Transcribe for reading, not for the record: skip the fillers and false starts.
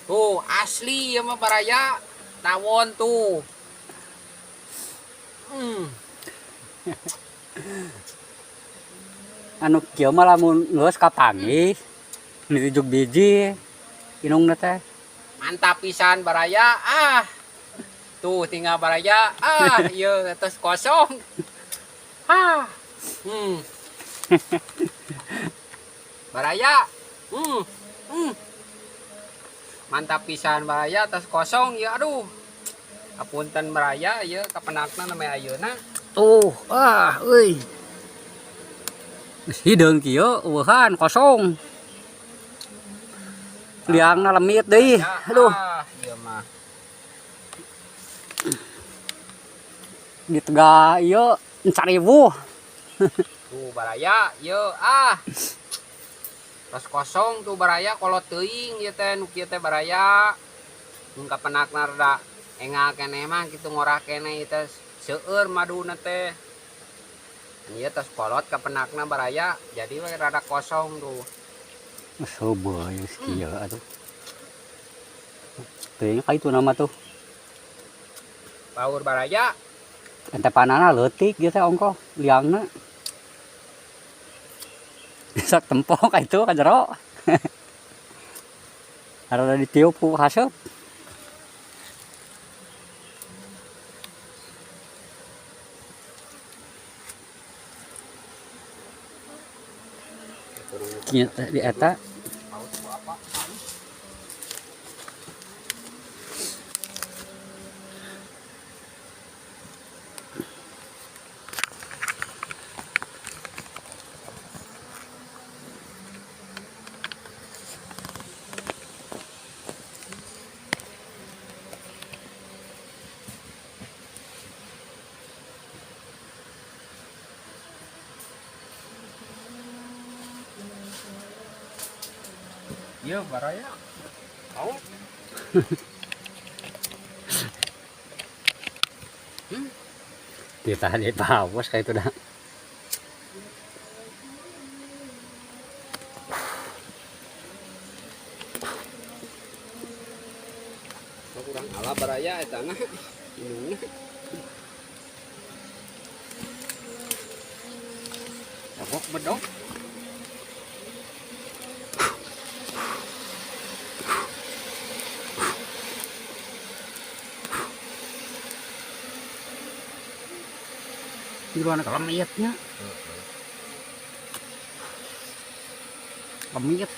Tuh asli ya mah baraya tawon tuh. Anu kieu mah lamun geus kapanggih dirujuk biji inungna teh. Mantap pisan baraya ah. Tuh tinggal baraya ah ieu atas kosong. Ah. Baraya. Mantap pisan baraya atas kosong ya aduh. Apunten baraya ieu kapenakna namanya ayeuna. Tuh, ah euy. Geus hideung kieu eueuhan kosong. Liangna lemit deui. Aduh. Ah, ieu mah. Di tega ieu 4000. Tuh baraya ieu ah. Tos kosong tuh baraya kolot teuing ieu teh nu kieu teh baraya. Mun kapenakna rada engal keneh mah kitu ngorah keneh ieu teh seueur maduna teh. Ieu tos kolot kapenakna baraya jadi we rada kosong tuh. Sobo geus kieu atuh. Teuing ka itu nama tuh. Baur baraya. Ente panana leutik ieu teh ongkoh liangna. Sok tempok ka itu ka jero. Rada ditiup ku haseup. Kieu teh di eta. Iya, baraya. Mau? Ditahan di paus kayak itu dah. Kurang ala baraya eta na. Inungna. Bedok bedok. Jeroan lemit nya. Lemit.